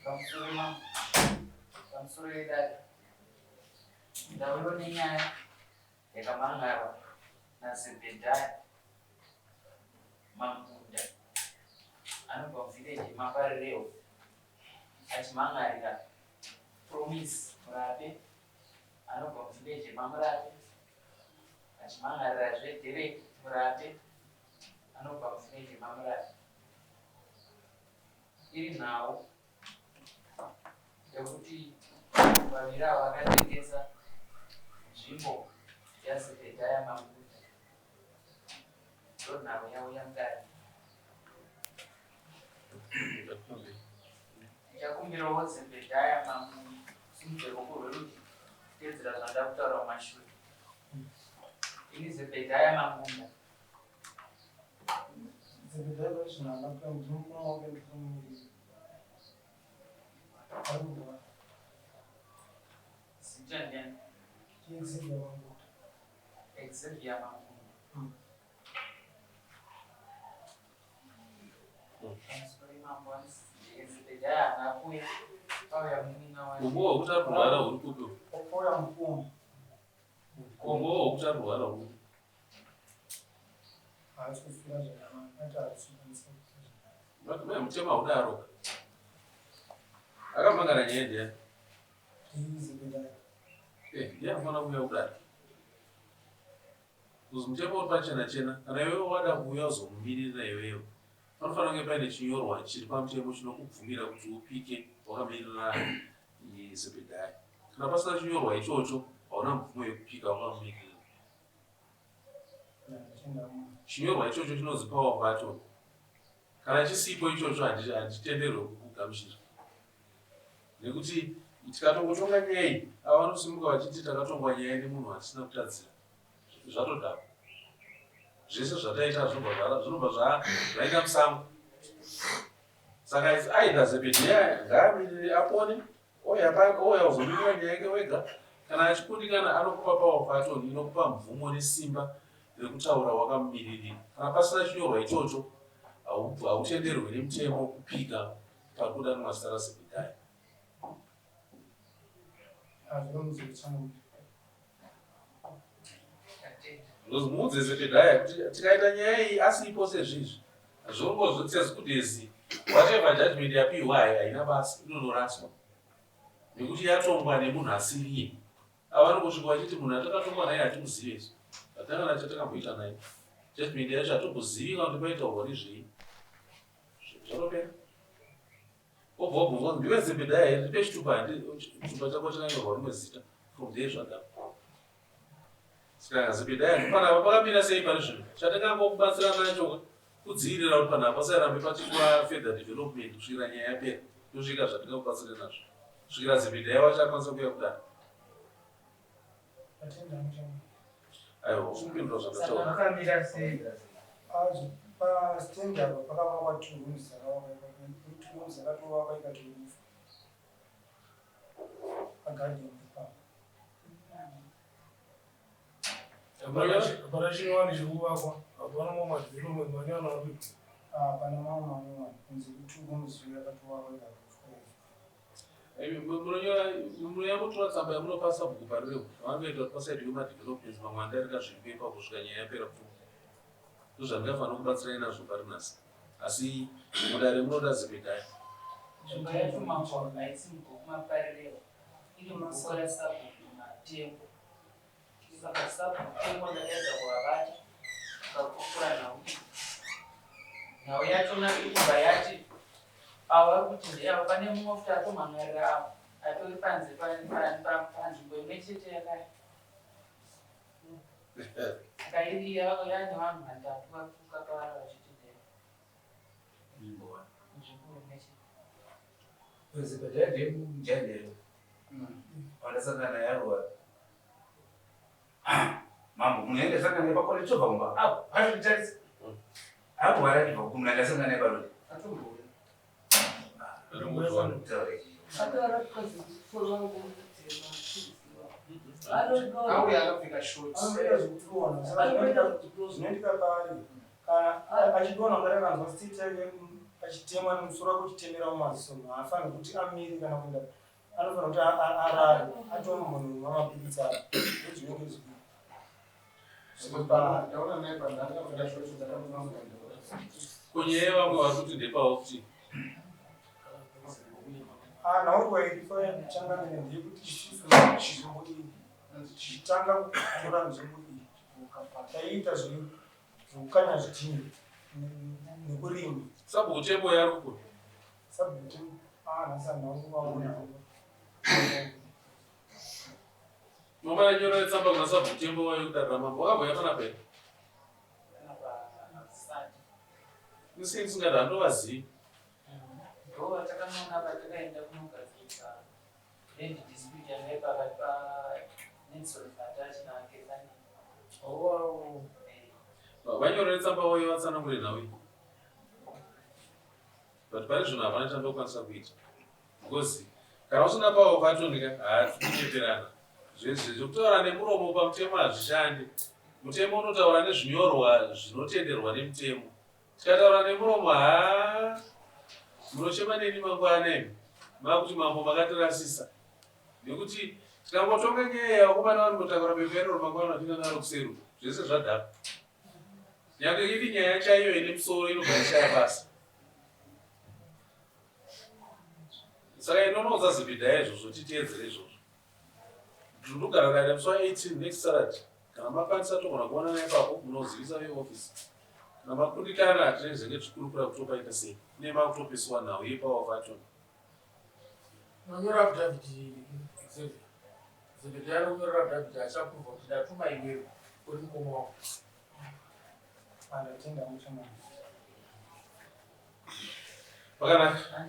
Pamusoro mambo. Pamusoro yedare. Ndauyo nenyaya yakamhan'arwa naZebhedhaya Mangunda anobva muvillage maParirewo achimhan'arira Promise Murape anobva muvillage maMurape achimhan'arirazve Derek Murape anobva muvillage maMurape. Iri nhau yekuti vaviri ava vakatengesa nzvimbo yaZebhedhaya Mangunda. Ndonhau yauya mudare. Ndichakumbirawo Zebhedhaya Mangunda simudze ruoko rwerudyi kutedzera zvandava kutaura kumashure. Ini Zebhedhaya Mangunda. Zita ndiani? Xavier Mangunda. Pamusoro mambo Zebhedhaya haana kuuya pauya munin'ina wake. Umwe wekuti ari kurwara uri kupi? Umwe wekuti ari kurwara uri kupi? Mai mutemo haudaro. Akamangana nyaya ndiani? Eh, ndiye anofanira kuuya kudare. Kuzi mutemo uri pachena chena, kana iwewe wada kuuya uzomumirira iwewe, panofanira kunge paine chinyorwa chiri pamutemo chinokubvumira kuti upike wakamirira Zebhedhaya. Kana pasina chinyorwa ichocho, hauna mvumo yekupika wakamumirira. Chinyorwa ichocho chinonzi power of attorney. Kana chisipo ichocho handitenderwe kukugamuchira. Nekuti tikatongotonga nyaya iyi, ava vanosimuka vachiti takatongwa nyaya nemunhu watisina kutadzira. Zvatodhakwa. Zvese zvataita zvinobva zvaenda musango. Saka it's either Zebedea ngaamirire apone ouya ouya uzomirira nyaya yake wega kana achikundikana anokupa power of attorney inokupa mvumo nesimba rekutaura wakamumiririra. Kana pasina chinyorwa ichocho hautenderwe nemutemo kupika pakudanwa zita raZebedaya. Muudze Zebedaya kuti tikaita nyaya iyi asipo sezvizvi zvongozotse as good as whatever judgment yapiwa haina basa inonoraswa nekuti yatongwa nemunhu asiriye. Ava vanongosvika vachiti munhu atakatongwa naye hatimuzive isu hatina kana chatakamboita naye judgment yacho hatombozivi kana kuti paitaurwa nezvei zvatopera. Wobva wabvunzwa kuti ndiwe Zebedaya here ndipe chitupa handi chitupa chako chakanyorwa rimwe zita from there zvadaro. Saka Zebedaya panapa pakamira sei pari zvino chatingangokubatsira nacho kudzivirira kuti panapa pasarambe pachiitwa further development kusvikira nyaya yapera tosvika zvatingakubatsira nazvo kusvikira Zebedaya wacho akwanisa kuuya kudare. Aiwa usingupindura zvandataura. Pakamira sei? Pastand apa pakavakwa two rooms dzakavakwa ipapo two rooms yakatovakwa ikatorufa pagarden ipapo. Hapana chinyowani chiri kuvakwa, hapana mamwe madevelopment manyowani ari kuitwa. Hapana mamwe manyowani kunze two rooms yakatovakwa ikatorufa. Munonyambotora tsamba yamunopa sabhuku parirewo vangoita kuti pasaitwe madevelopments mamwe andarika zviripo ipapo kusvika nyaya yapera kutongwa. Ndozvandingafanira kubatsirai nazvo pari nhasi. Asi mudare munoda Zebedaya. Nzvimbo yacho mambo haisi mubhuku maParirewa iri mubhuku rasabhuku Matengo. Saka sabhuku Tengo ndakaedza kuvabata vakakukura nhau iyi. Nhau yachona iri kubva yati avo vari kuti ndeyavo pane mumwe futi atomhan'arira avo atori panze panzvimbo imwe chete yakare. Saka iri yane vanhu vatatu vari kukakavara vachiti ndeyavo. Nzvimbo imwe chete. Zebedaya ndiye mujandere. Wandasangana naye arwara. Mambo munhu ende sangana naye pakore chobva kumba. Apo azvinditarisa. Arwara achibva kumba ndasangana naye parodi. Atombouya. Auya akapfeka short. Anoita zvekudonha saka zvinoitika zvinoitika paari kana achidonha ungati akanzwa state yake. Achitemwa nemusoro wake uchitemera mumaziso haafaniri kuti amire kana kuenda, anofanira kuti arare atombonwa mapiritsi ake, ndozvinenge zviri. Kunyaya yevamwe vari kuti ndepawo kuti Nhaurwa iripo changamire ndeyekuti isusu nzvimbo iyi tichitanga kutora nzvimbo iyi taiita zvekukanya zvidhinha nekurima. Sabhuku Tembo yaruko. Sabhuku Tembo nhasi handina kuvaona. Mama nyora tsamba kuna sabhuku Tembo wayo kudare ramambo wakambouya panapa here? Panapa asati. Sei musingadi handovazivi. Ndo vatakanoona patakaenda kunogadzirisa land dispute yanga iri pakati paNelson Fatachi naKefani. Vanyorere tsamba wayo vatsanangure nhau iyi. But pari zvino hapana chandokwanisa kuita because kana usina power of attorney ka hatikunyeperana. Zvekutaura nemuromo pamutemo hazvishandi. Mutemo unotaura nezvinyorwa zvinotenderwa nemutemo. Tikataura nemuromo haa munochema neni mangwana imi makuti mambo makatirasisa. Nekuti tikangotonga nyaya yavo vana vanongotakura bepa iroro mangwana vachienda naro kuseri zvese zvadhakwa. Nyange iri nyaya chaiyo ine musoro inobva yashaya basa. Saka inonoudza Zebedhaya izvozvo titeedzere izvozvo. Ndinogara dare musi wa 18 next Saturday. Kana makwanisa togona kuonana ipapo munozivisa veoffice. Kana makundikana tinezenge tichikurukura kuti topaita sei. Kune makutopesiwa nhau yepower of attorney. Unonyora affidavit Xavier. Zebedhaya anonyorera affidavit achaprova kuti ndatuma iwewe uri mukoma wangu. Andatenda muchamani. Pakanaka.